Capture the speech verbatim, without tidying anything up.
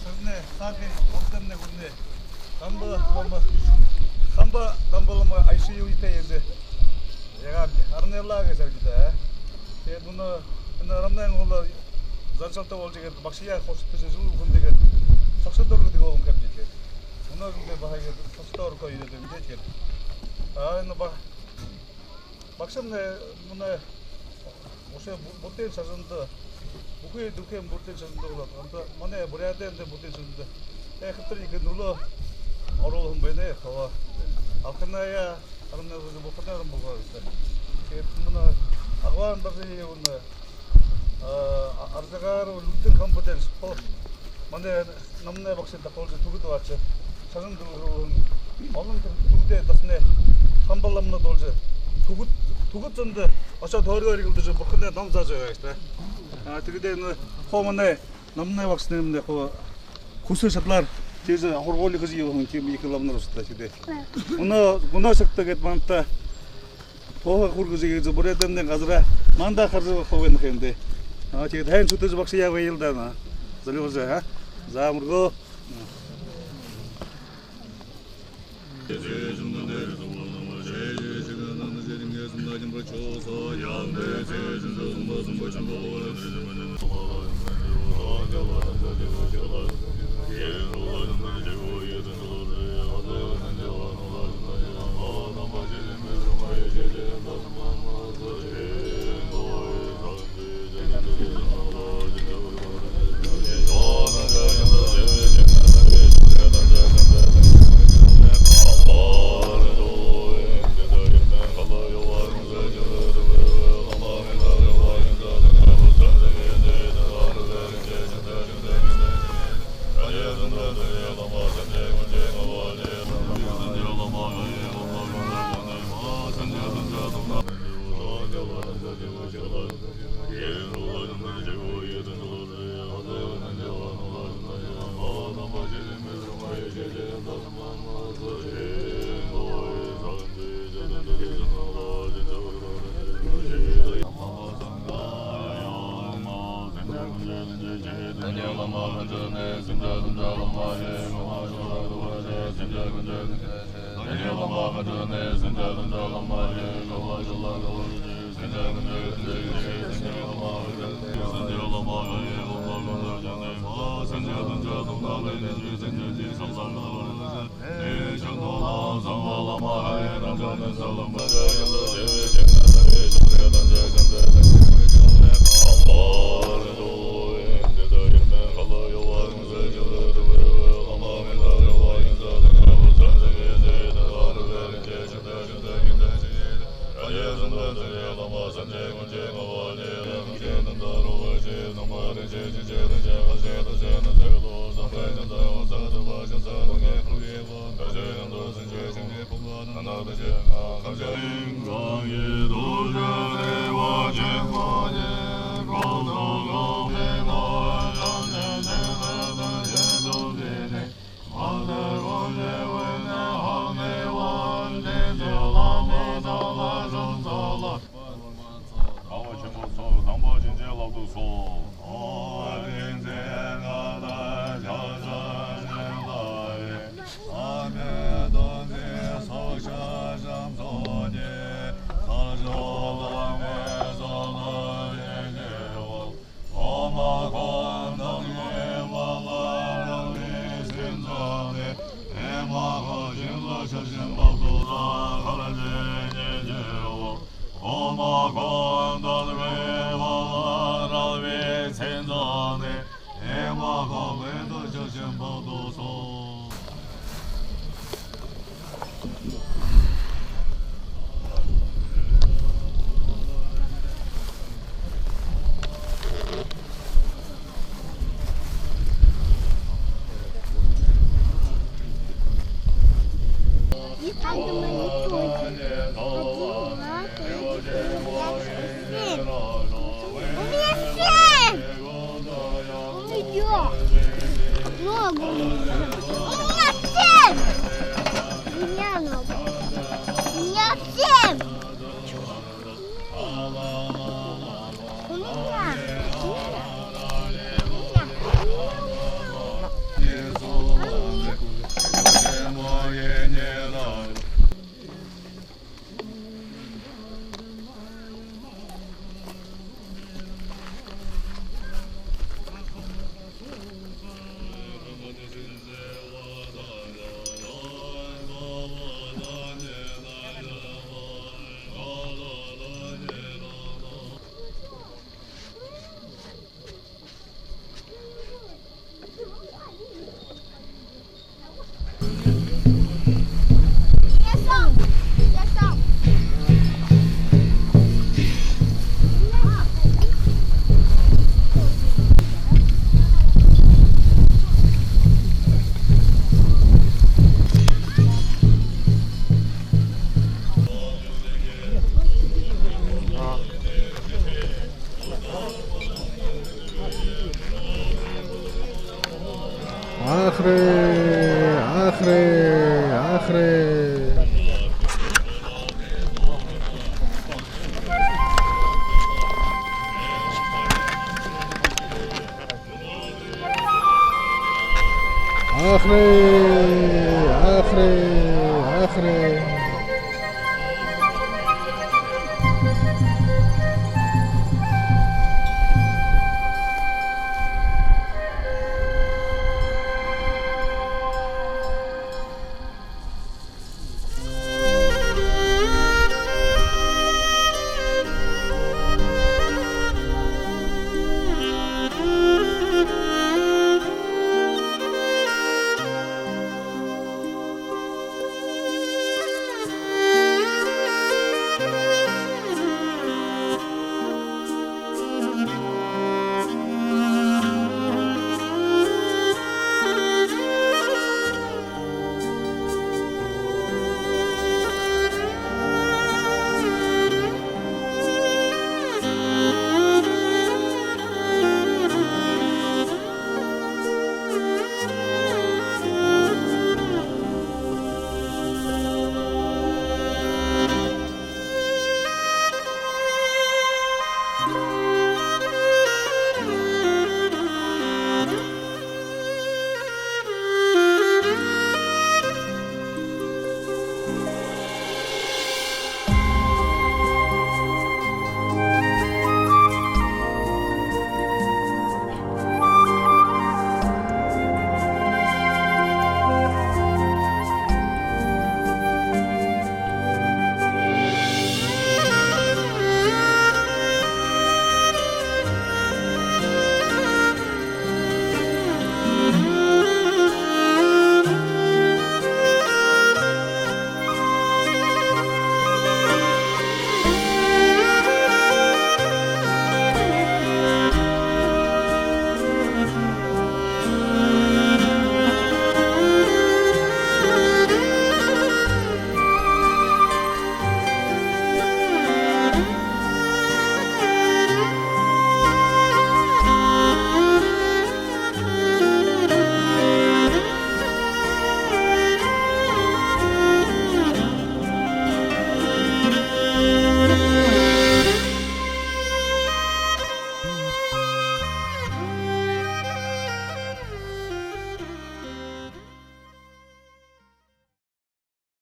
Сарнай саахын ортомнай гүрэнэй Дамба, Дамба, Дамба, Дамба лама айлшан үетэй эзэ. Яагаад, Аранайлаа гэжэ абида. Тиигээд мүнөө энэ Рамнайн һула заншалта болжо иигээд багшаяа хурсадажа, жэл бүхэндэ иигээд согшодоор гэдэг болон хабжа иигээд. Мүнөө жэлдэ баһа иигээд согшодоор хойно иигээд. А, энэ ба-, багшамнай мүнөө үшөө бу-, бүтэн шажанда, бүхы дүрхэн бүтэн шажанда болоод, анда манай Буряадай анда бүтэн шажанда. Э, хатар иигээд нүлөө оруулһан байна, э, хабаа. Алханаяа, Аранай һула, Бурханай Аран болгоо гэжэ. Тиигээд мүнөө Агваан Дажиевна, а, Арзагаараа Лүдэн хамба дээрэ хо-, манай номной багшын дахуулжа, Түгэд Баатар шажан дэлгэрүүлһэн. Олон Түгэдэй дасанай хамба ламанар болжо, Түгэд, Түгэд зондо ошоод, хөөрөөр эргэлдэжэ, Бурханай ном заажа байгаа гээшэ даа. А, тиигээд энэ хо манай номной багшын нэмнэ хо хүсэ шадалаар тиижэ һургуули хэжэ ябаһан тиимэ ехэ ламанар ушта тиигээд. Мүнөө, мүнөө сагта гээд манда туһа хүргэжэ, иигээд Буряадаймнай газараа манда хаража байха юм даа. А, тиигээд һайн шүтэжэ, багшаяа баялдаа. Залюужа, а? За, мүргөө. Всем! У меня. У меня. У меня. Анхарая, анхарая, анхарая. Анхарая.